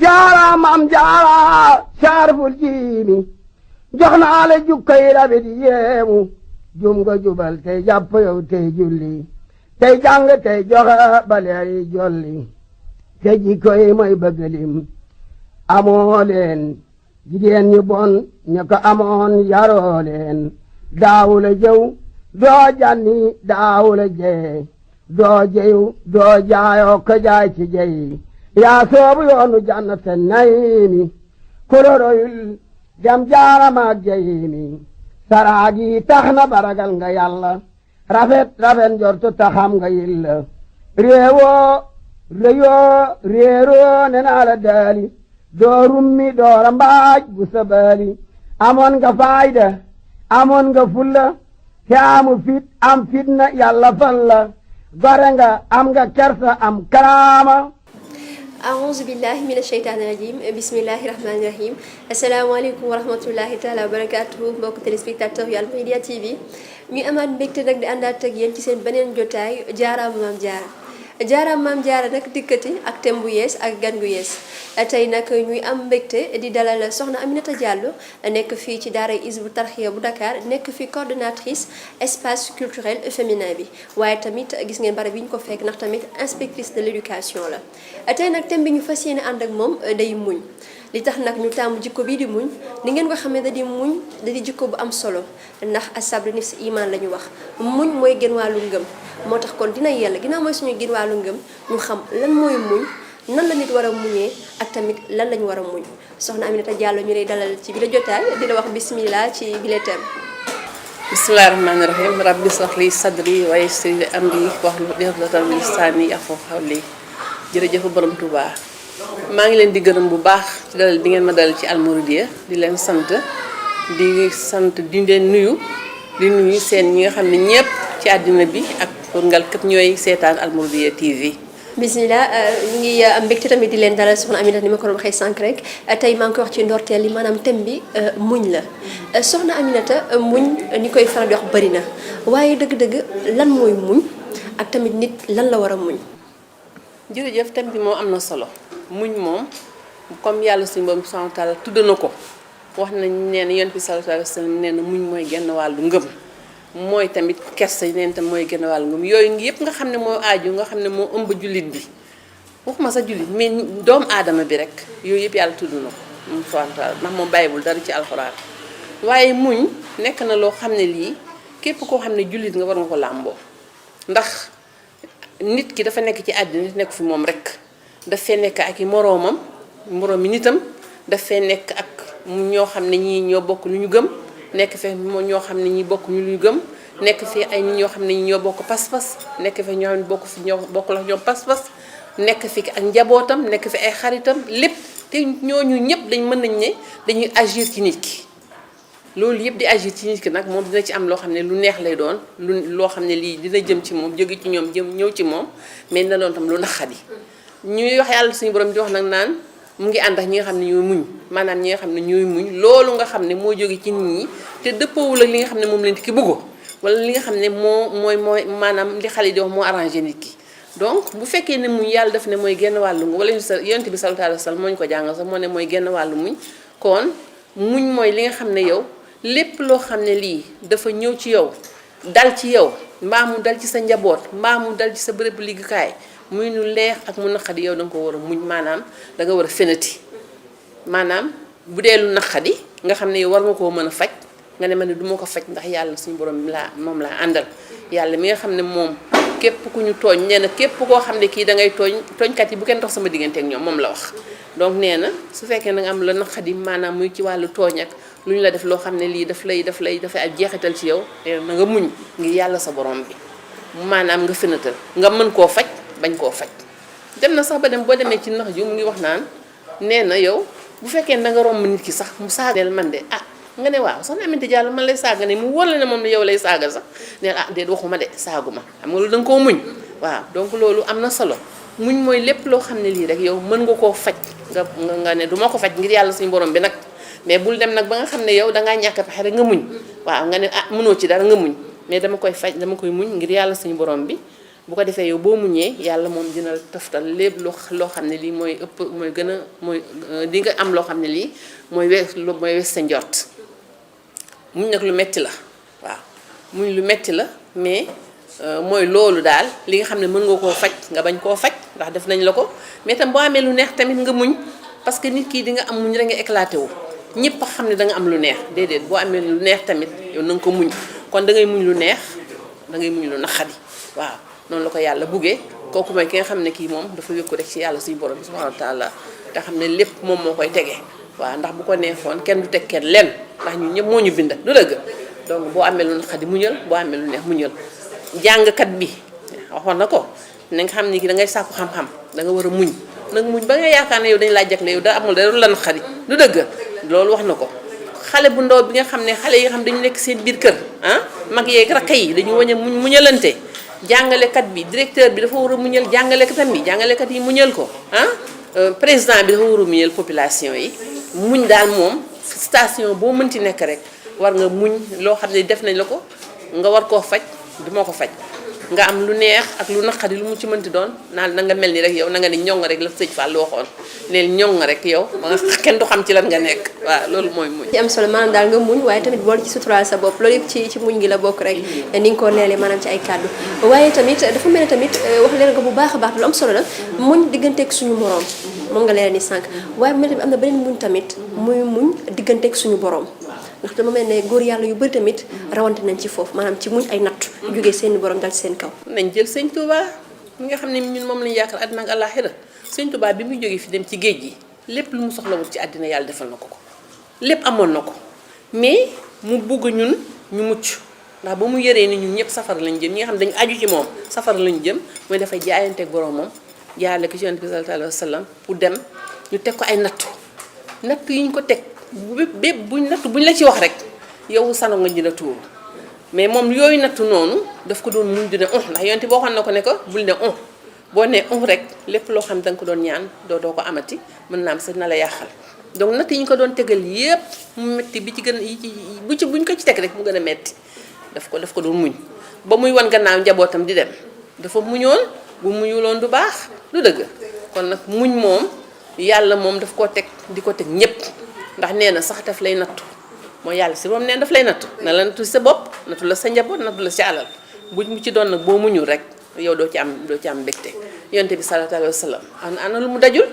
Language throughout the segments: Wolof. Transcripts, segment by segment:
jaara maam jaara saarful jiimi jox naa la jukkay rabi di yeemu jum nga jubal tey jàpp yow tey julli tey jàng tey joxe baleer yi jolli te jikkoy mooy bëggalim amoo leen jigéen ñu bon ñu ko amoon yaroo leen daawula jëw doo janni daawula jee doo jeyu doo jaayoo ko jaay ci jeyi yaa soobu yoonu jannata nayimi kuloroyul dem jaaramaak jeyimi saraagi tax na baragal nga yàlla rafet njortu taxam nga yilla réewoo réyoo réeroo ne naa la daali doo rummi doora mbaaj bu sabaali amoon nga faayda amoon nga fulla te amu fit am fitna yàlla fal la gore nga am nga kersa am karaama aouzu billahi mina sheytaani rajim bismillahi rahmaani rahim asalaamaaleykum wa rahmatullahi taala wa barakatuhu mbokk téléspectateur yu Almouridiyyah TV ñu amaat mbégte nag di àndaat ak yéen ci seen beneen jotaay jaaraama maam jaara jaaraam maam jaara nag dikkati ak thème bu yees ak gan gu yees tey nag ñuy am mbégte di dalal soxna Aminata Diallo nekk fii ci daara Hizbut Tarqiyyah bu Dakar nekk fi coordonnatrice espace culturel féminin bi waaye tamit gis ngeen barab bi ñu ko fekk ndax tamit inspectrice de l'éducation la tey nag thème bi ñu fas yéene ànd ak moom day muñ li tax nag ñu taamu jikko bii di muñ ni ngeen ko xamee da di muñ da di jikko bu am solo ndax as-sabru nisfu iman la ñu wax muñ mooy gën wàllu ngëm moo tax kon dina yella ginnaaw mooy suñu gën wàllu ngëm ñu xam lan mooy muñ nan la nit war a muñee ak tamit lan lañu war a muñ soxna Aminata Diallo ñu lay dalal ci bi la jotaay di la wax bismillah ci bi la thème bismillahi rahmaani rahim rabbi shrah li sadri wa yassir li amri wahlul uqdatan min lisani yafqahu qawli jërëjëf borom Touba maa ngi leen di gërëm bu baax ci dalal bi ngeen ma dalal ci Almouridiyyah di leen sant di leen nuyu seen ñi nga xam ne ñëpp ci àddina bi ak ngal kat ñooy seetaan Almouridiyyah TV. bismillah ñu ngi am mbégte tamit di leen dalal soxna Aminata ni ma ko doon waxee sànq rek tey maa ngi koy wax ci ndorteel li maanaam thème bi muñ la soxna Aminata muñ ni koy faral di wax bëri na waaye dëgg-dëgg lan mooy muñ ak tamit nit lan la war a muñ. jërëjëf thème bi moom am na solo muñ moom comme yàlla suñu borom subhanahu wa taala tudd na ko wax nañ nee na yonent bi sallallahu alayhi wa sallam nee na muñ mooy genn wàllu ngëm mooy tamit kersa neen tam mooy genn wàllu ngëm yooyu yëpp nga xam ne moo aaju nga xam ne moo ëmb jullit bi waxuma sa jullit mais doomu aadama bi rek yooyu yëpp yàlla tudd na ko moom subhanahu wa taala ndax moom bàyyiwul dara ci alxuraan waaye muñ nekk na loo xam ne lii képp koo xam ne jullit nga war nga ko làmboo ndax nit ki dafa nekk ci àddina nekk fi moom rek daf fee nekk ak i moroomi nitam daf fee nekk ak ñoo xam ne ñii ñoo bokk lu ñu gëm nekk fee ñoo xam ne ñii bokk ñu lu ñu gëm nekk fee ay nit ñoo xam ne ñi ñoo bokk pas-pas nekk fee ñoo xam ne bokk la ñoom pas-pas nekk fi ak njabootam nekk fi ay xaritam lépp te ñooñu ñëpp dañ mën nañ ne dañuy agir ci nit ki loolu yëpp di agir ci nit ki nag moom dina ci am loo xam ne lu neex lay doon loo xam ne lii dina jëm ci moom jóge ci ñoom ñëw ci moom mais dina doon tam lu naqadi ñuy wax yàlla suñu borom di wax nag naan mu ngi ànd ak ñi nga xam ne ñooy muñ maanaam ñi nga xam ne ñooy muñ loolu nga xam ne moo jóge ci nit ñi te dëppoowul ak li nga xam ne moom leen ki bëggo wala li nga xam ne mooy maanaam li xale di wax moo arrangé nit ki donc bu fekkee ne muñ yàlla def ne mooy genn wàllu muñ wala yonent bi sallallahu alayhi wa sallam moo ñu ko jàngal sax moo ne mooy genn wàllu muñ kon muñ mooy li nga xam ne yow lépp loo xam ne lii dafa ñëw ci yow dal ci yow mbaa mu dal ci sa njaboot mbaa mu dal ci sa bërëb liggéeyukaay muy nu leex ak mu naqadi yow da nga ko war a muñ maanaam da nga war a fenati maanaam bu dee lu naqadi nga xam ne yow war nga koo mën a faj nga ne ma ne du ma ko faj ndax yàlla suñu borom moom laa àndal yàlla mi nga xam ne moom képp ku ñu tooñ nee na képp koo xam ne kii da ngay tooñkat yi bu kenn dox sama diggante ak ñoom moom la wax donc nee na su fekkee da nga am la naqadi maanaam muy ci wàllu tooñ ak lu ñu la def loo xam ne lii dafay ab jeexital ci yow na nga muñ ngir yàlla sa borom bi maanaam nga fenatal nga mën koo faj bañ koo faj dem na sax ba dem boo demee ci nax ju mu ngi wax naan nee na yow bu fekkee da nga romb nit ki sax mu saagal man de nga ne waaw soxna Aminata Diallo man lay saaga ne mu wóor la ne moom ne yow lay saaga sax neen déet waxuma de saagu ma xam nga loolu da nga koo muñ waaw donc loolu am na solo muñ mooy lépp loo xam ne lii rek yow mën nga koo faj nga ne du ma ko faj ngir yàlla suñu borom bi nag mais bul dem nag ba nga xam ne yow dangaa ñàkk pexe rek nga muñ waaw nga ne mënoo ci dara nga muñ mais dama koy faj dama koy muñ ngir yàlla suñu borom bi bu ko defee yow boo muñee yàlla moom dina toftal lépp loo xam ne lii mooy ëpp mooy gën a mooy di nga am loo xam ne lii mooy wees sa njort. muñ nag lu metti la waaw muñ lu metti la mais mooy loolu daal li nga xam ne mën nga koo faj nga bañ koo faj ndax def nañ la ko mais tam boo amee lu neex tamit nga muñ parce que nit kii di nga am muñ rek nga éclaté wu ñëpp a xam ne da nga am lu neex déedéet boo amee lu neex tamit yow na nga ko muñ kon da ngay muñ lu neex da ngay muñ lu naqadi waaw noonu la ko yàlla buggee kooku mooy ki nga xam ne kii moom dafa wékku rek ci yàlla suñu borom subhanahu wa taala te xam ne lépp moom moo koy tegee waaw ndax bu ko neexoon kenn du teg kenn lenn ndax ñun ñëpp moo ñu bind du dëgg donc boo amee lu naqadi muñal boo amee lu neex muñal jàngkat bi waxoon na ko na nga xam ni ki da ngay sàkku xam-xam da nga war a muñ nag muñ ba nga yaakaar ne yow dañu laa jagle yow da amul dara lu la naqadi du dëgg loolu wax na ko xale bu ndaw bi nga xam ne xale yi nga xam dañu nekk seen biir kër ah mag yeeg rakk yi dañu wañ a muñalante jàngalekat bi directeur bi dafa war a muñal jàngalekatam bi jàngalekat yi muñal ko ah président bi dafa war a muñal population yi muñ daal moom station boo mënti nekk rek war nga muñ loo xam ne def nañ la ko nga war koo faj du ma ko faj nga am lu neex ak lu naqari lu mu ci mënti doon naan na nga mel ni rek yow na nga ni ñoŋ rek la sëñ Fall waxoon neel ñoŋ rek yow ba nga kenn du xam ci lan nga nekk waaw loolu mooy muñ. ci am solo maanaam daal nga muñ waaye tamit boole ci suturaal sa bopp loolu yëpp ci muñ gi la bokk rek ni nga ko leelee maanaam ci ay kàddu waaye tamit dafa mel ne tamit wax leen nga bu baax a baax lu am solo la muñ digganteeg suñu moroom moom nga leeral ni sànq waaye mel tamit am na beneen muñ tamit muy muñ digganteeg suñu borom ndax dama mel ne góor yàlla yu bëri tamit rawante nañ ci foofu maanaam ci muñ ay nattu jógee seen borom dal ci seen kaw. nañ jël sëñ Touba mi nga xam ne ñun moom lañu yaakaar àddina ak àllaaxira sëñ Touba bi muy jógee fi dem ci géej gi lépp lu mu soxlawul ci àddina yàlla defal na ko ko lépp amoon na ko mais mu bugg ñun ñu mucc ndax ba mu yëree ni ñun ñëpp safara lañ jëm ñi nga xam ne dañu aju ci moom safara lañu jëm mooy dafay jaayanteeg boromam jaarale ko ci Yonent bi sallallahu alayhi wa sallam pour dem ñu teg ko ay nattu yi ñu ko teg bépp buñ la ci wax rek yow sano nga dina tuuru mais moom yooyu nattu noonu daf ko doon muñ di ne ndax Yonent bi waxoon na ko ne ko bul ne boo nee rek lépp loo xam da nga ko doon ñaan doo ko amati mën naa am sax na la yàqal donc natt yi ñu ko doon tegal yépp mu metti bi ci gën buñ ko ci teg rek mu gën a metti daf ko doon muñ ba muy wan gannaaw njabootam di dem dafa muñoon bu muñuloon du baax du dëgg kon nag muñ moom yàlla moom daf koo teg di ko teg ñépp ndax nee na sax daf lay nattu mooy yàlla si moom nee na daf lay nattu na la nattu sa bopp nattu la sa njaboot nattu la si alal buñ mu ci doon nag boo muñul rek yow doo ci am mbégte Yonent bi sallallahu alayhi wa sallam ana lu mu dajul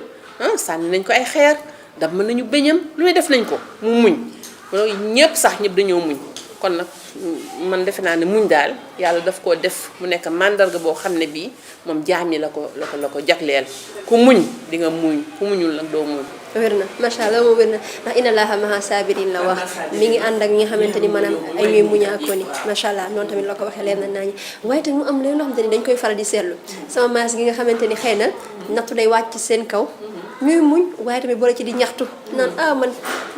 sànni nañ ko ay xeer dam mën nañu bëñam lu ne def nañ ko mu muñ ñëpp sax ñëpp dañoo muñ kon nag man defe naa ne muñ daal yàlla daf koo def mu nekk màndarga boo xam ne bii moom jaam yi la ko jagleel ku muñ di nga muñ ku muñul nag doo muñ. wér na macha allah moom wér na ndax inna allaha maha sabirin la wax mi ngi ànd ak ñi nga xamante ni maanaam ay ñuy muñaakoo ni macha allah noonu tamit la ko waxee leer na naa ñi waaye tamit mu am leen loo xamante ni dañ koy faral di seetlu sama maas gi nga xamante ni xëy na nattu day wàcc seen kaw ñuy muñ waaye tamit boole ci di ñaxtu naan man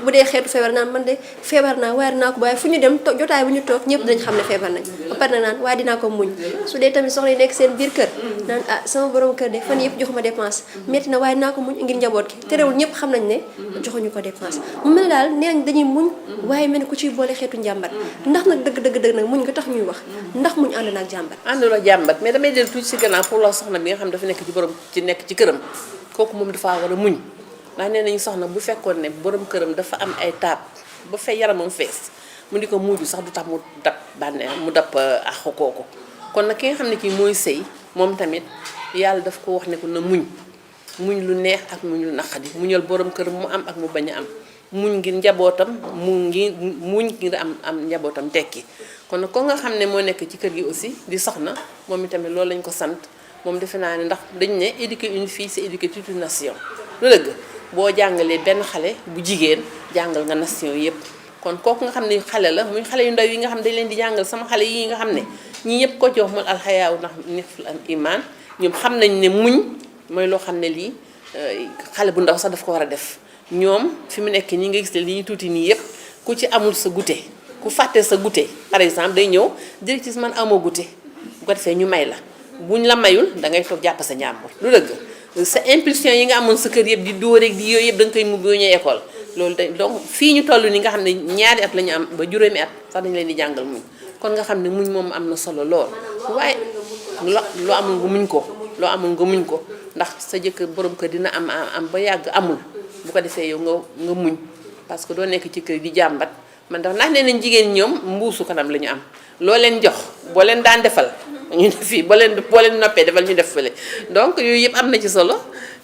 bu dee xeetu feebar naan man de feebar naa waaye dinaa ko waaye fu ñu dem jotaay bu ñu toog ñëpp dañ xam ne feebar nañ ba pare na naan waaye dinaa ko muñ su dee tamit soxla yi nekk seen biir kër naan sama borom kër de fan yëpp joxuma dépense metti na waaye dinaa ko muñ ngir njaboot gi terewul ñëpp xam nañ ne joxuñu ko dépense mu mel ne daal nee nañ dañuy muñ waaye mel ne ku ciy boole xeetu njàmbat ndax nag dëgg nag muñ nga tax ñuy wax ndax muñ ànd naag jàmbat àndul ak jàmbat mais damay dellu tuuti si gannaaw pour la soxna bi nga xam dafa nekk ci këram kooku moom dafa war a muñ ndax nee nañu soxna bu fekkoon ne borom këram dafa am ay taab ba fay yaramam fees mu di ko muuju sax du tax mu dab bànneex mu dab ak kooku kon nag ki nga xam ne kii mooy sëy moom tamit yàlla daf ko wax ne ko na muñ lu neex ak muñ lu naqadi muñal borom këram mu am ak mu bañ a am muñ ngir njabootam muñ ngir am njabootam tekki kon nag ko nga xam ne moo nekk ci kër gi aussi di soxna moom itamit loolu lañ ko sant moom defe naa ne ndax dañ ne éduquer une fille c'est éduquer toute une nation lu dëgg boo jàngalee benn xale bu jigéen jàngal nga nation yépp kon kooku nga xam ne xale la muy xale yu ndaw yi nga xam dañ leen di jàngal sama xale yi nga xam ne ñii ñëpp ko jox mal alxayaaw ndax nifl al iman ñoom xam nañ ne muñ mooy loo xam ne lii xale bu ndaw sax daf ko war a def ñoom fi mu nekk ñi nga gis li ñu tuuti nii yépp ku ci amul sa goûter ku fàtte sa goûter par exemple day ñëw directrice man amoo goûter bu ko defee ñu may la buñ la mayul da ngay toog jàpp sa njàmbur lu dëgg sa impulsion yi nga amoon sa kër yëpp di dóor rek di yooyu yëpp da nga koy mugg yoo ñëw école loolu day donc fii ñu toll ni nga xam ne ñaari at la ñu am ba juróomi at sax dañu leen di jàngal muñ kon nga xam ne muñ moom am na solo lool waaye lu amul nga muñ ko loo amul nga muñ ko ndax sa jëkkër borom kër dina am ba yàgg amul bu ko defee yow nga muñ parce que doo nekk ci kër di jàmbat man ndax nee nañ jigéen ñoom mbuusu kanam la ñu am loo leen jox boo leen daan defal ñu def fii boo leen noppee defal ñu def fële donc yooyu yëpp am na ci solo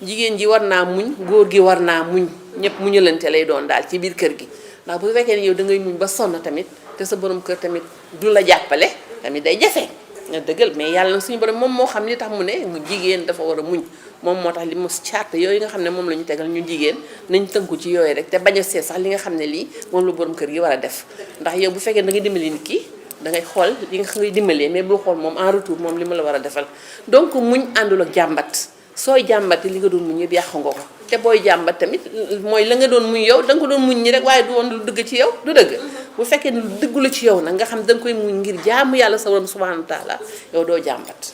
jigéen ji war naa muñ góor gi war naa muñ ñëpp muñalante lay doon daal ci biir kër gi ndax bu fekkee ne yow da ngay muñ ba sonn tamit te sa borom kër tamit du la jàppale tamit day jafe nga dëggal mais yàlla na suñu borom moom moo xam li tax mu ne mu jigéen dafa war a muñ moom moo tax li mu charte yooyu nga xam ne moom la ñu tegal ñu jigéen nañ tënku ci yooyu rek te bañ a seet sax li nga xam ne lii moom la borom kër gi war a def ndax yow bu fekkee da ngay dimbali nit ki da ngay xool li nga ngay dimbalee mais bul xool moom en retour moom li ma la war a defal donc muñ àndul ak jàmbat sooy jàmbat li nga doon muñ yëpp yàqu nga ko te booy jàmbat tamit mooy la nga doon muñ yow da nga ko doon muñ ñi rek waaye du woon lu dëgg ci yow du dëgg bu fekkee ne lu dëggu la ci yow nag nga xam da nga koy muñ ngir jaamu yàlla sa borom subhanahu wa taala yow doo jàmbat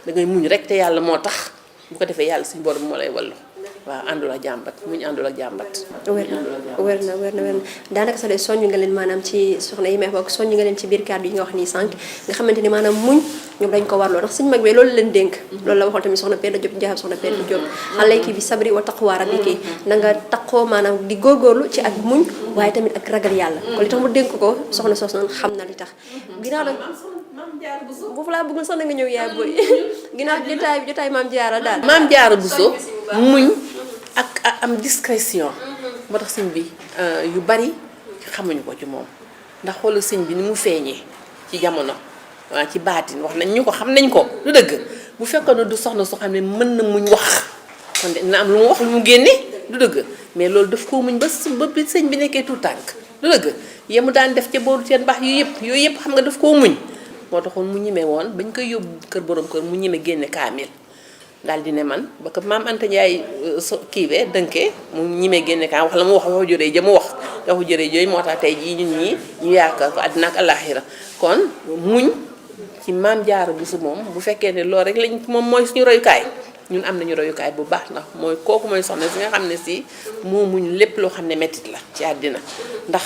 da ngay muñ rek te yàlla moo tax bu ko defee yàlla suñu borom moo lay wallu waaw àndul ak jàmbat muñ àndul ak jàmbat. wér na daanaka sax de soññ nga leen maanaam ci soxna yi may wax soññ nga leen ci biir kàddu yi nga wax nii sànq nga xamante ni maanaam muñ ñoom dañ ko warloo ndax suñu mag bi loolu leen dénk loolu la waxoon tamit soxna Penda Diop jaxam soxna Penda Diop alayki bi sabri wa taqwa rabbiki na nga taqoo maanaam di góorgóorlu ci ak muñ waaye tamit ak ragal yàlla kon li tax mu dénk ko soxna soos noonu xam na li tax ginnaaw nag foofu laa bëggul sax na nga ñëw yaay booy ginnaaw jotaay maam jaara daal maam jaara Bousso muñ ak am discrétion moo tax sëñ bi yu bari xamuñu ko ci moom ndax xoolal sëñ bi ni mu feeñee ci jamono waaw ci baatin wax nañ ñu ko xam nañ ko lu dëgg bu fekkoon ne du soxna soo xam ne mën na muñ wax kon dina am lu mu wax lu mu génne du dëgg mais loolu daf koo muñ ba bi sëñ bi nekkee tout tànk du dëgg yemu daan def ca booru seen baax yooyu yëpp xam nga daf koo muñ moo taxoon mu ñime woon bañ koy yóbbu kër borom kër mu ñime génne kaamil daal di ne man ba ko maam Anta Ndiaye kiiwee dënkee mu ñimee génne kaamil wax la mu wax waxu jëree ja mu wax waxu jëree jooyu moo tax tey jii ñun ñii ñu yaakaar ko àddina ak àllaaxira kon muñ ci maam Jaara Buso moom bu fekkee ne loolu rek lañ moom mooy suñu royukaay ñun am nañu royukaay bu baax ndax mooy kooku mooy soxna si nga xam ne si moo muñ lépp loo xam ne mettit la ci àddina ndax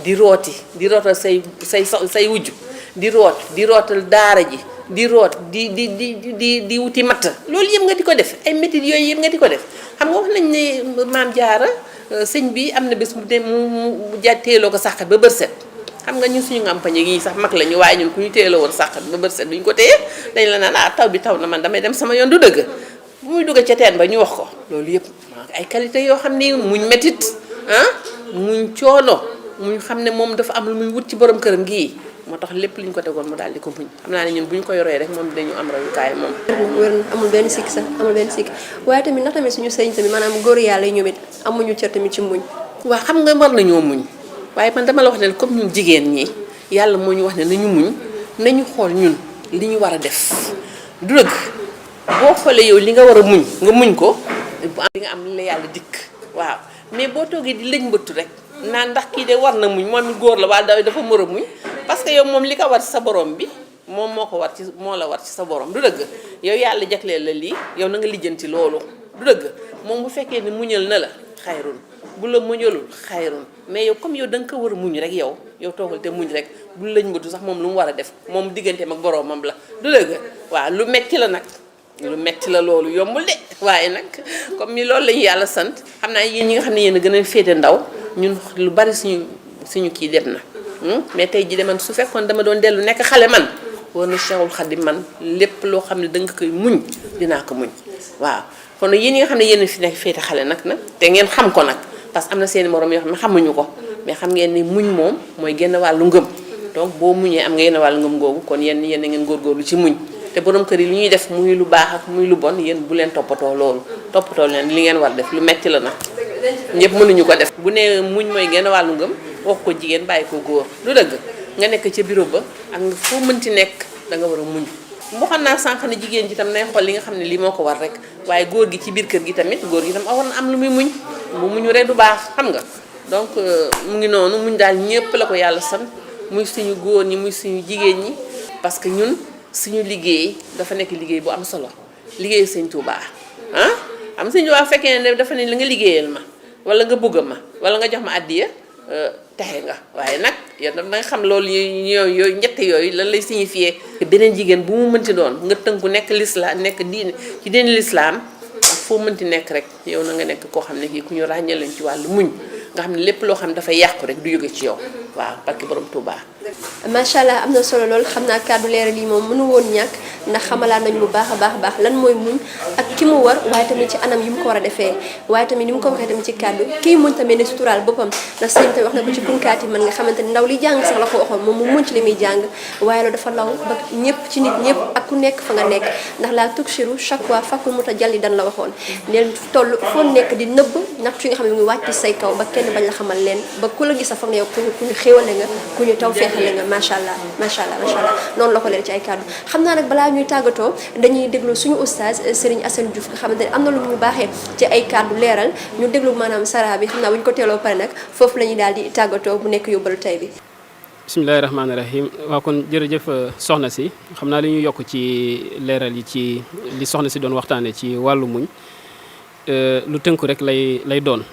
di rootal say wujj di rootal daara ji di root di wuti matt loolu yëpp nga di ko def ay métit yooyu yëpp nga di ko def xam nga wax nañ ne maam Jaara sëñ bi am na bés mu teeloo ko sàqat ba bër set xam nga ñun suñu ngampagne yi sax mag lañu waaye ñun ku ñu teeloo woon sàqat ba bër set duñ ko téye dañ la naan taw bi taw na man damay dem sama yoon du dëgg bu muy dugg ca teen ba ñu wax ko loolu yëpp ay qualité yoo xam ni muñ métit muñ coono muñ xam ne moom dafa am lu muy wut ci borom këram gii moo tax lépp li ñu ko tegoon mu daal di ko muñ xam naa ne ñun bu ñu ko yoree rek moom dañu am royukaay moom. wér na amul benn sikk sax amul benn sikk waaye tamit ndax tamit suñu sëñ tamit maanaam góor yàlla yi ñoom it amuñu cër tamit ci muñ. waaw xam nga war nañoo muñ waaye man dama la wax ne comme ñun jigéen ñi yàlla moo ñu wax ne nañu muñ nañu xool ñun li ñu war a def du dëgg boo xoolee yow li nga war a muñ nga muñ ko bu am li nga am li la yàlla dikk waaw mais boo toogee di lëñ mbëttu rek naan ndax kii de war na muñ moom góor la waaye dafa mën a muñ parce que yow moom li ko war ci sa borom bi moom moo la war ci sa borom du dëgg yow yàlla jagleel la lii yow na nga lijjanti loolu du dëgg moom bu fekkee ne muñal na la xayrun bu la muñalul xayrun mais yow comme yow da nga ko war a muñ rek yow toogal te muñ rek bu lañ mbëtu sax moom lu mu war a def moom digganteem ak boromam la du dëgg waaw lu metti la nag lu metti la loolu yombul de waaye nag comme ni loolu lañu yàlla sant xam naa yéen ñi nga xam ne yéen a gën a féete ndaw ñun lu bari suñu kii dem na mais tey ji de man su fekkoon dama doon dellu nekk xale man war na Cheikhul Khadim man lépp loo xam ne danga koy muñ dinaa ko muñ waaw kon nag yéen ñi nga xam ne yéen fi nekk féete xale nag te ngeen xam ko nag parce que am na seeni morom yoo xam ne xamuñu ko mais xam ngeen ni muñ moom mooy genn wàllu ngëm donc boo muñee am nga genn wàllu ngëm googu kon yéen ngeen góorgóorlu ci muñ te borom kër yi li ñuy def muy lu baax ak muy lu bon yéen bu leen toppatoo loolu toppatoo leen li ngeen war def lu metti la nag ñëpp mënuñu ko def bu ne muñ mooy genn wàllu ngëm wax ko jigéen bàyyi ko góor lu dëgg nga nekk ca bureau ba ak nga foo mënti nekk da nga war a muñ waxoon naa sànq ne jigéen ji tam nay xool li nga xam ne lii moo ko war rek waaye góor gi ci biir kër gi tamit góor gi tam war na am lu muy muñ bu muñu rek du baax xam nga donc mu ngi noonu muñ daal ñëpp la ko yàlla sant muy suñu góor ñi muy suñu jigéen ñi parce que ñun suñu liggéey dafa nekk liggéey bu am solo liggéey Sëñ Tuubaa am Sëñ Tuubaa fekkee ne dafa ne la nga liggéeyal ma wala nga bëgg ma wala nga jox ma àddiya texe nga waaye nag yow daf nga xam loolu yooyu ñett yooyu lan lay signifier beneen jigéen bu mu mënti doon nga tënku nekk lislaam nekk diine ci diine lislaam ak foo mënti nekk rek yow na nga nekk koo xam ne kii ku ñu ràññee lañ ci wàllu muñ nga xam ne lépp loo xam ne dafay yàqu rek du jóge ci yow waaw parce que borom Touba. macha allah am na solo lool xam naa kàddu leeral yi moom mënu woon ñàkk ndax xamalaat nañu bu baax a baax lan mooy muñ ak ki mu war waaye tamit ci anam yi mu ko war a defee waaye tamit ni mu ko waxee tamit ci kàddu kii muñ tamit ne suturaal boppam ndax sëñ tamit wax na ko ci kunkaati man nga xamante ni ndaw li jàng sax la ko waxoon moom mu muñ ci li muy jàng waaye loolu dafa law ba ñëpp ci nit ñëpp ak ku nekk fa nga nekk ndax laa tukshiru chaque fois fakkul mu ta jalli dan la waxoon neen toll foo nekk di nëbb natt yi nga xam ne mu ngi wàcc say kaw ba kenn bañ la xamal leen ba ku la gis sa foog ne yow ku ñu xéwale nga ku ñu taw feexale nga macha allah noonu la ko leen ci ay kàddu xam naa nag balaa ñuy tàggatoo dañuy déglu suñu oustaz Serigne Assane Diouf nga xamante ne am na lu ñu baaxee ci ay kàddu leeral ñu déglu maanaam sara bi xam naa bu ñu ko teeloo pare nag foofu la ñuy daal di tàggatoo bu nekk yóbbalu tay bi. bismillahi rahmaani rahim waaw kon jërëjëf soxna si xam naa li ñu yokk ci leeral yi ci li soxna si doon waxtaane ci wàllu muñ lu tënku rek lay doon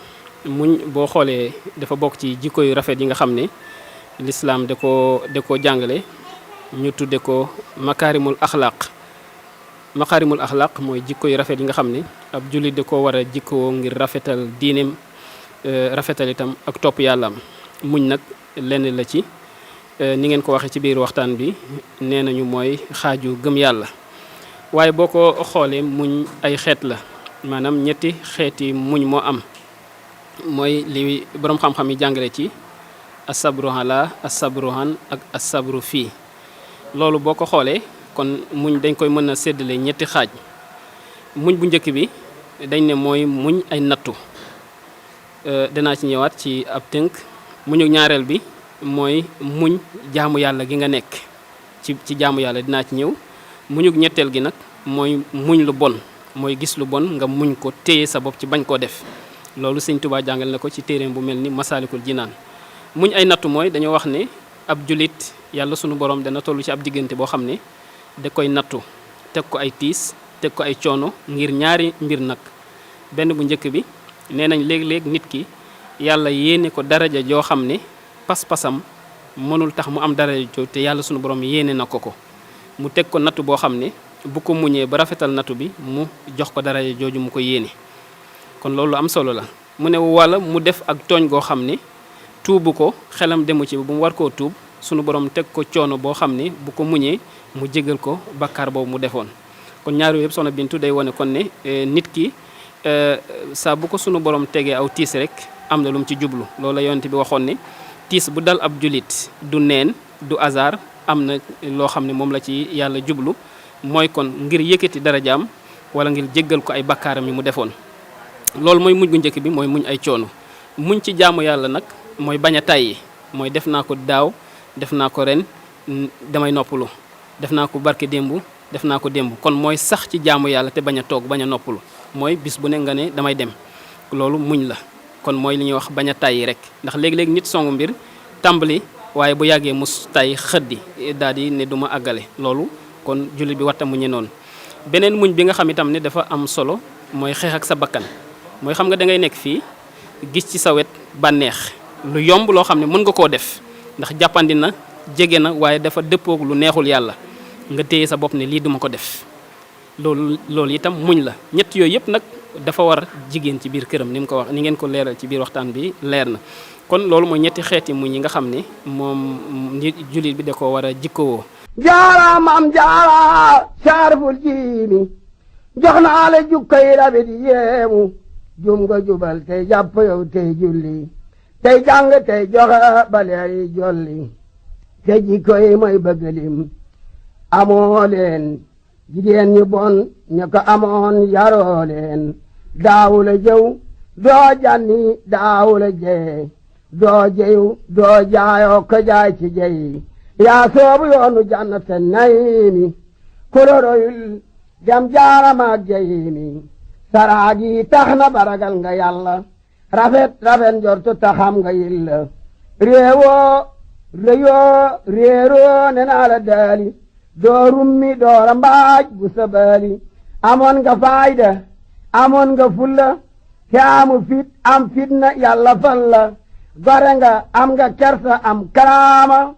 muñ boo xoolee dafa bokk ci jikko yu rafet yi nga xam ne lislaam da koo jàngale ñu tudde ko makaarimul axlaaq mooy jikko yu rafet yi nga xam ne ab jullit da ko war a jikkoo ngir rafetal diineem rafetal itam ak topp yàllaam muñ nag lenn la ci ni ngeen ko waxee ci biir waxtaan bi nee nañu mooy xaaju gëm yàlla waaye boo ko xoolee muñ ay xeet la maanaam ñetti xeeti muñ moo am mooy li boroom xam-xam yi jàngale ci asabru ala asabru han ak asabru fii loolu boo ko xoolee kon muñ dañ koy mën a séddale ñetti xaaj muñ bu njëkk bi dañ ne mooy muñ ay nattu danaa ci ñëwaat ci ab tënk muñu ñaareel bi mooy muñ jaamu yàlla gi nga nekk ci jaamu yàlla dinaa ci ñëw muñu ñetteel gi nag mooy muñ lu bon mooy gis lu bon nga muñ ko téye sa bopp ci bañ koo def loolu Sëñ Tuubaa jàngal na ko ci téeréem bu mel ni Masaalikul Jinaan muñ ay nattu mooy dañoo wax ne ab julit yàlla sunu borom dana toll ci ab diggante boo xam ne da koy nattu teg ko ay tiis teg ko ay coono ngir ñaari mbir nag benn bu njëkk bi nee nañ léeg-léeg nit ki yàlla yéene ko daraja joo xam ne pas-pasam mënul tax mu am daraja joo te yàlla sunu borom yéene na ko mu teg ko nattu boo xam ne bu ko muñee ba rafetal nattu bi mu jox ko daraja jooju mu ko yéene kon loolu am solo la mu ne wala mu def ak tooñ goo xam ne tuubu ko xelam demu ci bu mu war koo tuub sunu borom teg ko coono boo xam ne bu ko muñee mu jégal ko bakkaar boobu mu defoon kon ñaar yooyu yëpp soxna Bintu day wane kon ne nit ki saa bu ko sunu borom tegee aw tiis rek am na lu mu ci jublu loolu la yonent bi waxoon ne tiis bu dal ab julit du neen du hasard am na loo xam ne moom la ci yàlla jublu mooy kon ngir yëkkati darajaam wala ngir jéggal ko ay bakkaaram yi mu defoon loolu mooy muñ gu njëkk bi mooy muñ ay coono muñ ci jaamu yàlla nag mooy bañ a tàyyi mooy def naa ko daaw def naa ko ren damay noppalu def naa ko barke démb def naa ko démb kon mooy sax ci jaamu yàlla te bañ a toog bañ a noppalu mooy bis bu ne nga ne damay dem loolu muñ la kon mooy li ñuy wax bañ a tàyyi rek ndax léegi-léegi nit songu mbir tàmbali waaye bu yàggee mu tay xëddi daal di ne du ma àggale loolu kon jullit bi warta muñe noonu beneen muñ bi nga xam itam ne dafa am solo mooy xeex ak sa bakkan mooy xam nga da ngay nekk fii gis ci sa wet bànneex lu yomb loo xam ne mën nga koo def ndax jàppandi na jege na waaye dafa dëppoog lu neexul yàlla nga téye sa bopp ne lii duma ko def loolu itam muñ la ñett yooyu yëpp nag dafa war jigéen ci biir këram ni mu ko wax ni ngeen ko leeral ci biir waxtaan bi leer na kon loolu mooy ñetti xeeti muñ yi nga xam ne moom jullit bi da ko war a jikkowoo jaara maam jaara saarful jiimi jox naa la jukkay rabi di yeemu jum nga jubal tey jàpp yow tey julli tey jàng tey joxe baleer yi jolli te jikkoy mooy bëggalim amoo leen jigéen ñu bon ñu ko amoon yaroo leen daawu la jëw doo janni daawu la jee doo jeyu doo jaayoo ko jaay ci jeyi yaa soobu yoonu jannate nayimi kuloroyul dem jaaramaak jeyimi saraagi tax na baragal nga yàlla rafet njortu taxam nga yilla réewoo réyoo réeroo ne naa la daali doo rummi doora mbaaj bu sabaali amoon nga faayda amoon nga fulla te amu fit am fitna yàlla fal la gore nga am nga kersa am karaama